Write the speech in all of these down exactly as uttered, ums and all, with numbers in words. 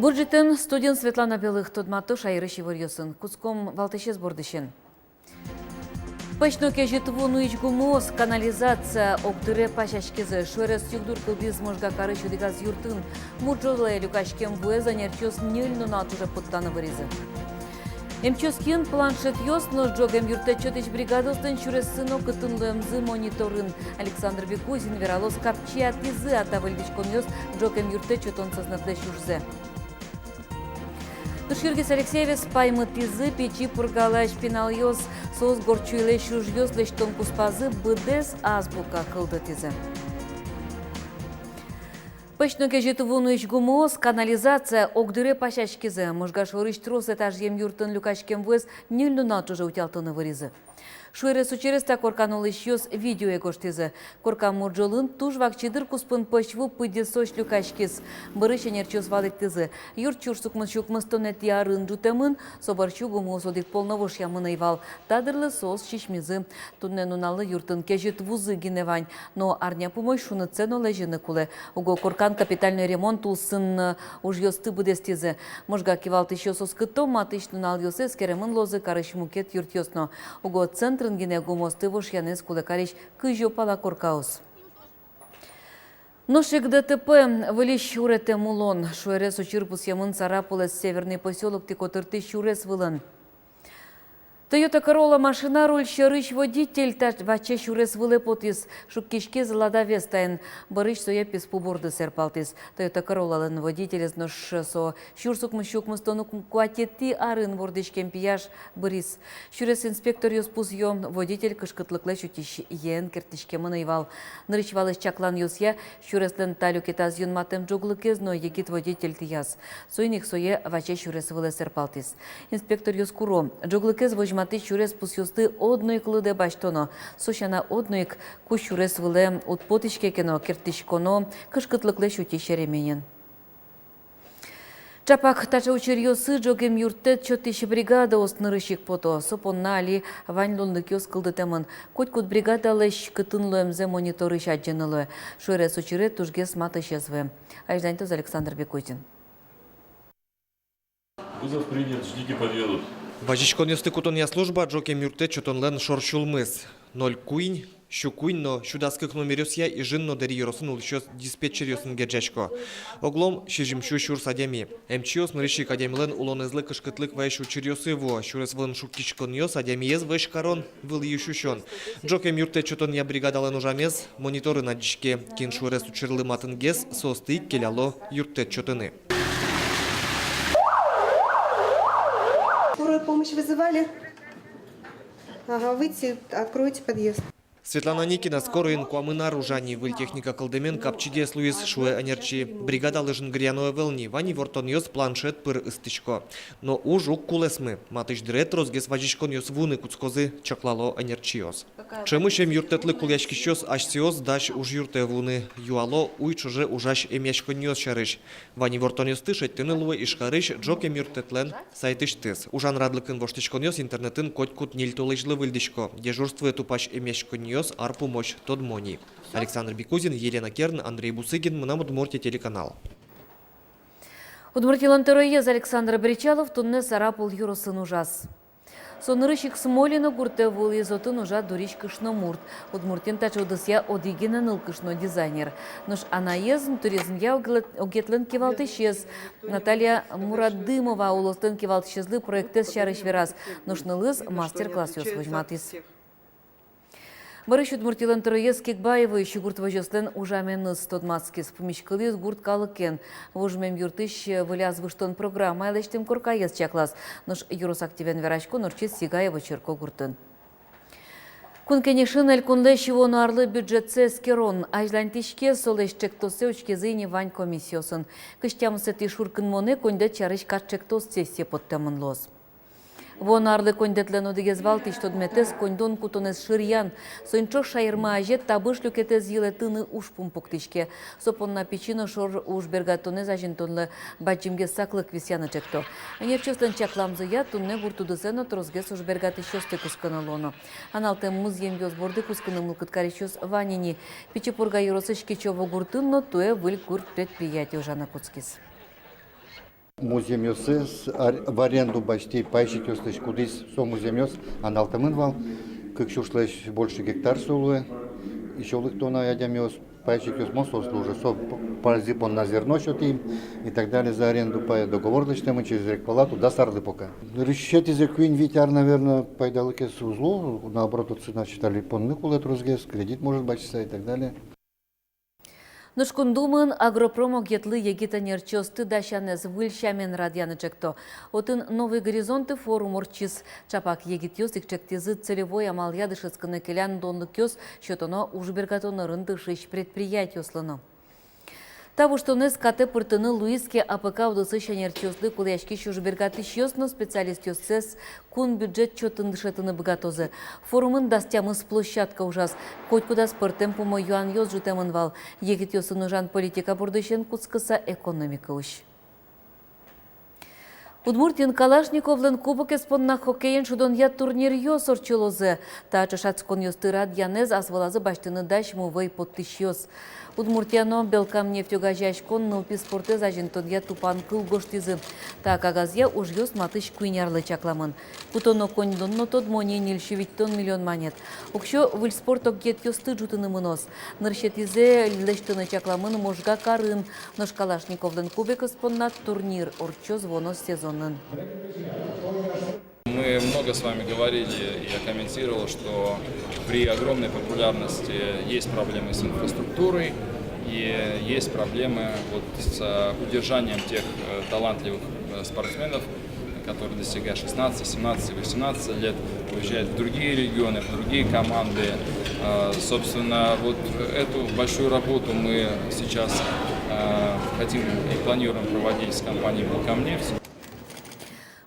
Бур ӝытэн! Студиын Светлана Белых. Тодмато шаерысь иворъёсын. Кутском валтӥсез бордысен. Пӧсь но кезьыт ву нуись гумыос, канализация огдыре пасяськизы. Шуэрес югдур кылдӥз Можга карысь одӥгаз юртын. Мурӝолы люкаськем вуэз ӧнерчиос ньыль нунал ӵоже пуктаны выризы. Эмчиос киын планшетъёс но ӝог эмъюрттэт сётӥсь бригадаослэн сюрессы но кытын луэмзы мониторын. Александр Бекузин вералоз капчиятӥзы-а та выльдӥськонъёс ӝог эмъюрттэт сётон сӧзнэтлэсь ужзэ. Нош Юргис Алексеевез паймытӥзы Пичи Пургалэсь пиналъёс. Соос Горд сюйлэсь ужъёс лэсьтон куспазы быдэс азбука кылдытӥзы. Пӧсь но кезьыт ву нуись гумыос, канализация огдыре пасяськизы. Можга шорысь трос этажъем юртын люкаськем вуэз ньыль нунал ӵоже утялтыны выризы. Шуэрес учырез та коркан улӥсьёс видеое гожтӥзы. Корка мурӝолын туж вакчи дыр куспын пӧсь ву пыдесозь люкаськиз. Бӧрысь ӧнерчиос валэктӥзы: юрт сюрс укмыс сю укмыстонэтӥ арын ӝутэмын, собере сю гумыос одӥг пол но вошъямын ӧй вал. Та дырлы соос сисьмизы. Туннэ нуналлы юртын кезьыт вузы гинэ вань, но арня пумозь шунытсэ но лэзьыны кулэ. Уго коркан капитальной ремонт улсын, э, ужъёсты быдэстӥзы. Можга кивалтӥсьёс оскыто: матысь нуналъёсы эскеремын луозы карысь мукет юртъёс но. Уго центрын гинэ гумыосты вошъянэз кулэ карись кызё пала коркаос. Нош ик ДТП. Выльысь уретэм улон. Шуэрес учыр пусъемын Сарапулэз Северный посёлоктӥ котыртӥ сюрес вылын. Toyota Corolla машина руль сьӧрысь водитель та ваче сюрес вылэ потӥз. Шуккиськиз Лада Вестаен, бӧрысь сое писпу борды сэрпалтӥз. Toyota Corolla-лэн водителез, нош со сюрс укмыс сю укмыстон куатетӥ арын вордӥськем пияш, быриз. Сюрес инспекторъёс пусъё: водитель кышкытлыклэсь утись йӧэн керттӥськемын ӧй вал. Нырысь валэсь чакланъёсъя, сюреслэн та люкетаз юнматэм ӝоглыкез но егит водитель тӥяз. Соин ик сое ваче сюрес вылэ сэрпалтӥз. Инспекторъёс куро: ӝоглыкез возьматӥсь сюрес пусъёсты одно ик лыдэ басьтоно. Со сяна, одно ик ку сюрес вылэ уд потӥське ке но, керттӥськоно кышкытлыклэсь утись ремень. Чапак таӵе учыръёсы ӝог эмъюрттэт сётӥсь бригадаос нырысь ик пото. Со понна али вань луонлыкъёс кылдытэмын. Котькуд бригадалэсь кытын луэмзэ мониторысь адӟыны луэ. Шуэрес учыре тужгес матысь ӧз вуэ. Азьланьтоз Александр Бекузин. Вызов принят, ждите, подъедут. Вазиськонъёсты кутонъя служба ӝог эмъюрттэт сётонлэн шор сюлмыз. Ноль куинь, сю куинь но сю дас кык номеръёсъя Ижын но Дэри ёросын улӥсьёс диспетчеръёсын герӟасько. Оглом сизьым сю сюрс адями. Эмчиос нырысь ик адямилэн улонэзлы кышкытлык вайись учыръёсы вуо. Сюрес вылын шуккиськонъёс, адямиез вӧсь карон, вылӥысь усён. Ӝог эмъюрттэт сётонъя бригадалэн ужамез мониторын адӟиське. Кин шуэрес учырлы матынгес, соосты ик келяло юрттэт сётыны. Скорую помощь вызывали? Ага, выйти, откройте подъезд. Светлана Никина скоройын куамын ар ужа ни. Выль техника кылдэмен капчигес луиз, шуэ ӧнерчи. Бригадалы жингыръяно ӧвӧл ни, вань ивортонъёс планшет пыр ыстӥсько. Но уж уг кулэсмы. Матысь дыре тросгес вазиськонъёс вуыны кутскозы, чаклало ӧнерчиос. Ӵемысь эмъюрттэтлы кулэяськисьёс асьсэос дась ужъюртэ вуыны. Юало уй ӵоже ужась эмъяськонниос сярысь. Вань ивортонъёсты шедьтыны луэ Ижкарысь ӝог эмъюрттэтлэн сайтысьтыз. Ужан радлыкын воштӥськонъёс интернетын котькуд ньыль толэзьлы выльдӥсько. Дежурствое тупась эмъяськонниос ар пумозь тодмо ни. Александр Бекузин, Елена Керн, Андрей Бусыгин, «Мынам Удмуртие» телеканал. Удмуртилэн тӧроез Александр Бречалов туннэ Сарапул ёросын ужаз. Со нырысь ик Смолино гуртэ вуылӥз, отын ужа дурись кышномурт. Удмуртиын таӵе удысъя одӥг гинэ нылкышно дизайнер. Нош анаез, туризмъя огет-, огетлэн кивалтӥсез Наталья Мурадымова улослэн кивалтӥсезлы проектэз сярысь вераз, нош нылыз мастер-классъёс возьматӥз. Бӧрысь Удмуртилэн тӧроез Кигбаевоысь гурт возёслэн ужаменыз тодматскиз, пумиськылӥз гурт калыкен. Вужмем юртысь выльяз выжтон программая лэсьтэм коркаез чаклаз. Нош ёрос активен вераськон ортчиз Сигаево черкогуртын. Кун Кенешын элькунлэсь вуоно арлы бюджетсэ эскерон азьланьтӥське. Солэсь ӵектоссэ учкизы ини вань комиссиосын. Кызь тямысэтӥ шуркынмонэ коньдэт сярысь кат ӵектос сессие поттэмын луоз. Вуоно арлы коньдэтлэн одӥгез валтӥсь тодметэз — коньдон кутонэз шыръян. Соин ӵош шаермы азе табыш люкетэз йылэтыны ужпум пуктӥське. Со понна пичи но шор ужбергатонэз азинтонлы бадӟымгес саклык висъяны ӵекто. Ӧнерчиослэн чакламзыя, туннэ гурт удысэ но тросгес ужбергатӥсьёсты кыскыны луоно. Аналтэм музъемъёс борды кыскыны мылкыд карисьёс вань ини. Пичи Пурга ёросысь Кичево гуртын но туэ выль гурт предприятие ужаны кутскиз. Музъемъёссэс ар-, в аренду басьтӥ пайщикъёслэсь, кудӥз со музъемъёс аналтэмын вал. Кык сюрслэсь больше гектар со луэ. Ещё лыктоно адямиос, пайщикъёс, мон соослы уже со п-, пальзы понна зерно сётӥ и так далее, за аренду пая договор лэсьтэмын через рекпалату дас арлы пока. Нырысетӥзэ куинь-вить ар, наверно, пайдалыкез уз лу, наоборот, отчы, значит, али понны кулэ тросгес, кредит может басьтыса и так далее. Нош Кун Думаын агропром огъетлы егит ӧнерчиосты дасянэз выль сямен радъяны ӵекто. Отын «Новые горизонты» форум ортчиз. Ӵапак егитъёс ик ӵектӥзы целевой амалъя дышетскыны келян луонлыкъёс сётоно ужбергатонлэн дышись предприятиослы но. Та воштонэз катэ пыртыны луиз ке, АПК удысысь ӧнерчиослы кулэяськись ужбергатӥсьёс но специалистъёссэс кун бюджет чотын дышетыны быгатозы. Форумын дас тямыс площадка ужаз. Котькудаз пӧртэм пумо юанъёс ӝутэмын вал. Егитъёсын ужан политика бордысен кутскыса, экономикаысь. Удмуртиын Калашниковлэн кубокез понна хоккеен шудонъя турниръёс ортчылозы. Та ӵошатсконъёсты радъянэз ас вылазы басьтыны дась «Мувӧй» поттӥсьёс. Удмуртия но Белкамнефть огазеяськон нылпи спортэз азинтонъя тупанкыл гожтӥзы. Та кагазъя ужъёс матысь куинь арлы чакламын. Кутоно коньдон но тодмо ни ньыль сю витьтон миллион манет. Уксё выль спорт огъетъёсты ӝутыны мыноз. Нырысетӥзэ лэсьтыны чакламын Можга карын, нош Калашниковлэн кубокез понна турнир ортчоз вуоно сезонын. Мы много с вами говорили, я комментировал, что при огромной популярности есть проблемы с инфраструктурой и есть проблемы вот с, э, удержанием тех, э, талантливых, э, спортсменов, которые, достигая шестнадцати, семнадцати, восемнадцати лет, уезжают в другие регионы, в другие команды. Э, собственно, вот эту большую работу мы сейчас, э, хотим и планируем проводить с компанией «Белкамнефть».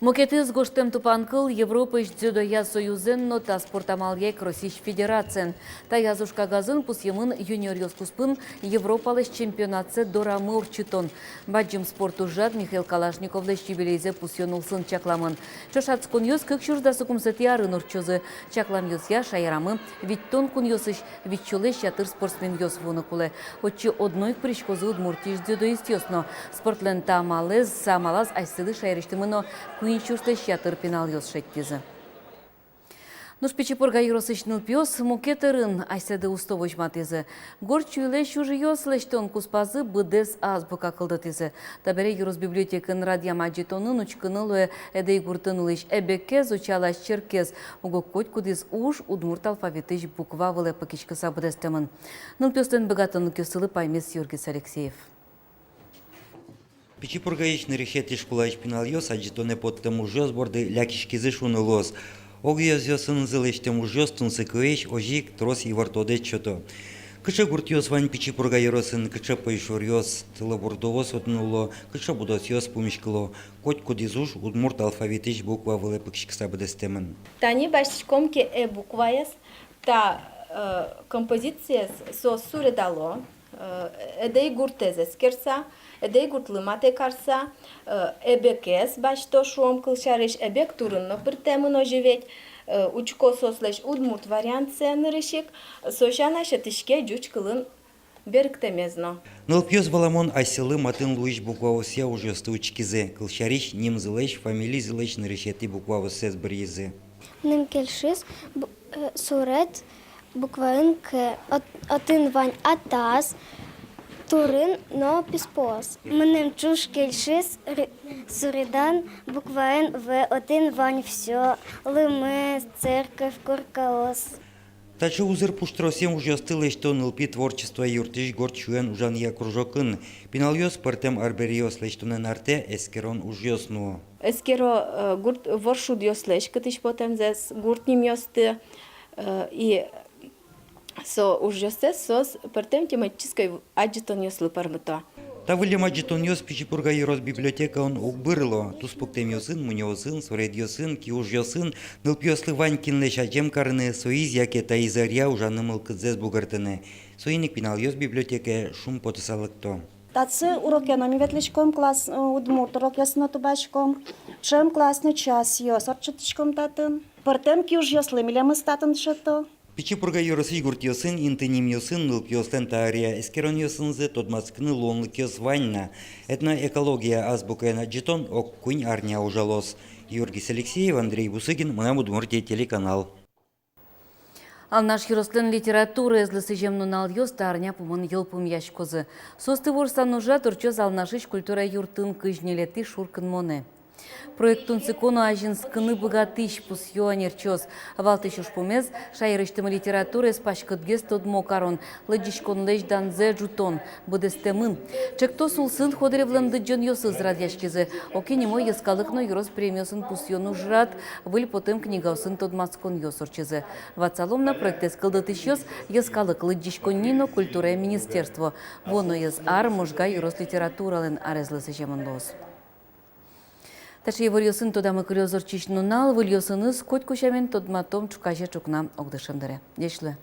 Мукетыз гожтэм тупанкыл Европаысь дзюдоя союзэн но та спорт амалъя ик Россиысь федерациен. Таяз ужкагазын пусъемын юниоръёс куспын Европалэсь чемпионатсэ дорамы ортчытон. Бадӟым спорт ужрад Михаил Калашниковлэсь юбилейзэ пусъён улсын чакламын. Ӵошатсконъёс кык сюрс дас укмысэтӥ арын ортчозы. Чакламъёсъя, шаерамы витьтон кунъёсысь витьсюлэсь ятыр спортсменъёс вуыны кулэ. Отчы одно ик пыриськозы Удмуртиысь дзюдоистъёс но. Спортлэн та амалэз, та амалаз асьсэлы шаерысьтымы но куинь сюрслэсь ятыр пиналъёс шедьтӥзы. Нош Пичи Пурга ёросысь нылпиос мукет ӧрын асьсэды усто возьматӥзы. Горд сюйлэсь ужъёс лэсьтон куспазы быдэс азбука кылдытӥзы. Табере ёрос библиотекаын радъям адӟытонын учкыны луэ Эдэй гуртын улӥсь эбекез, учалась черкез. Уго котькудӥз уж удмурт алфавитысь буква вылэ пыкиськыса быдэстэмын. Нылпиослэн быгатонлыкъёссылы паймиз Юргис Алексеев. Пичи Пургаысь нырысетӥ школаысь пиналъёс адӟытонэ поттэм ужъёс борды лякиськизы шуыны луоз. Огъёзъёсынызы лэсьтэм ужъёс тунсыкоесь, озьы ик трос ивортодэт сёто. Кыӵе гуртъёс вань Пичи Пурга ёросын, кыӵе пӧйшуръёс, тылобурдоос отын уло, кыӵе будосъёс пумиськыло. Котькудӥз уж удмурт алфавитысь буква вылэ пыкиськыса быдэстэмын. Тани басьтӥськом ке э букваез, та, э, композициез соос суредало, э, Эдэй гуртэз эскерса, Эдэй гуртлы матэ карса, э, эбекез басьто, шуом, кылсярысь, эбек турын но пыртэмын, озьы ведь, э, учко соослэсь удмурт вариантсэ нырысь ик, со сяна сётӥське ӟуч кылын берыктэмез но. Нылпиос, валамон, асьсэлы матын луись букваосъя ужъёсты учкизы, кылсярысь, нимзылэсь, фамилизылэсь нырысетӥ букваоссэс быръизы. Мыным кельшиз бу-, э, суред букваын К. От-, отын вань атас, турын но писпуос. Мыным туж кельшиз р-, суредан букваын В. Отын вань всё: лымы, церковь, коркаос. Таӵе узыр пуштросъем ужъёсты лэсьто нылпи творчество юртысь горд сюен ужанъя кружокын. Пиналъёс пӧртэм арбериос лэсьтонэн артэ эскерон ужъёс нуо. Эскеро, э, гурт воршудъёслэсь кытысь потэмзэс, гурт нимъёсты, э, и со ужъёссэс соос пӧртэм тематической адӟытонъёслы пӧрмыто. Та выллем адӟытонъёс Пичи Пурга ёрос библиотекаын уг бырыло. Туспуктэмъёсын, мунёосын, суредъёсын, киужъёсын нылпиослы вань кинлэсь адӟем карыны, соиз яке таиз ӧръя ужаны мылкыдзэс бугыртыны. Соин ик пиналъёс библиотекае шумпотыса лыкто. Татчы уроке но ми ветлӥськом, класс, э, удмурт урокъёс но тубаськом, ӵем классный часъёс ортчытӥськом татын. Пӧртэм киужъёслы милемыз татын дышето. Пичи Пурга ёросысь гуртъёсын инты нимъёсын нылпиослэн та аръя эскеронъёсынызы тодматскыны луонлыкъёс вань на. Этноэкология азбукаен адӟытон ог куинь арня ужалоз. Юргис Алексеев, Андрей Бусыгин, «Мынам Удмуртие» телеканал. Алнаш ёрослэн литератураезлы сӥзем нуналъёс та арня пумын йылпумъяськозы. Соосты ворсан ужрад ортчоз Алнашысь культура юртын кызь ньылетӥ шуркынмонэ. Проект тунсыко но азинскыны быгатӥсь, пусъё ӧнерчиос. Валтӥсь ужпумез — шаерысьтымы литератураез паськытгес тодмо карон, лыдӟиськонлэсь данзэ ӝутон. Быдэстэмын. Ӵектос улсын Ходыревлэн лыдӟонъёсыз радъяськизы. Оке нимо йӧскалык но ёрос премиосын пусъён ужрад, выль потэм книгаосын тодматсконъёс ортчизы. Ватсалом на, проектэз кылдытӥсьёс — Йӧскалык, лыдӟиськонни но культурая министерство. Вуоноез ар Можга ёрос литературалэн арезлы сӥземын луоз. Таӵе иворъёсын тодамы кылёз ортчись нунал. Выльёсыныз котьку сямен тодматом ӵуказе ӵукна огдышем дыре. Ӟеч луэ.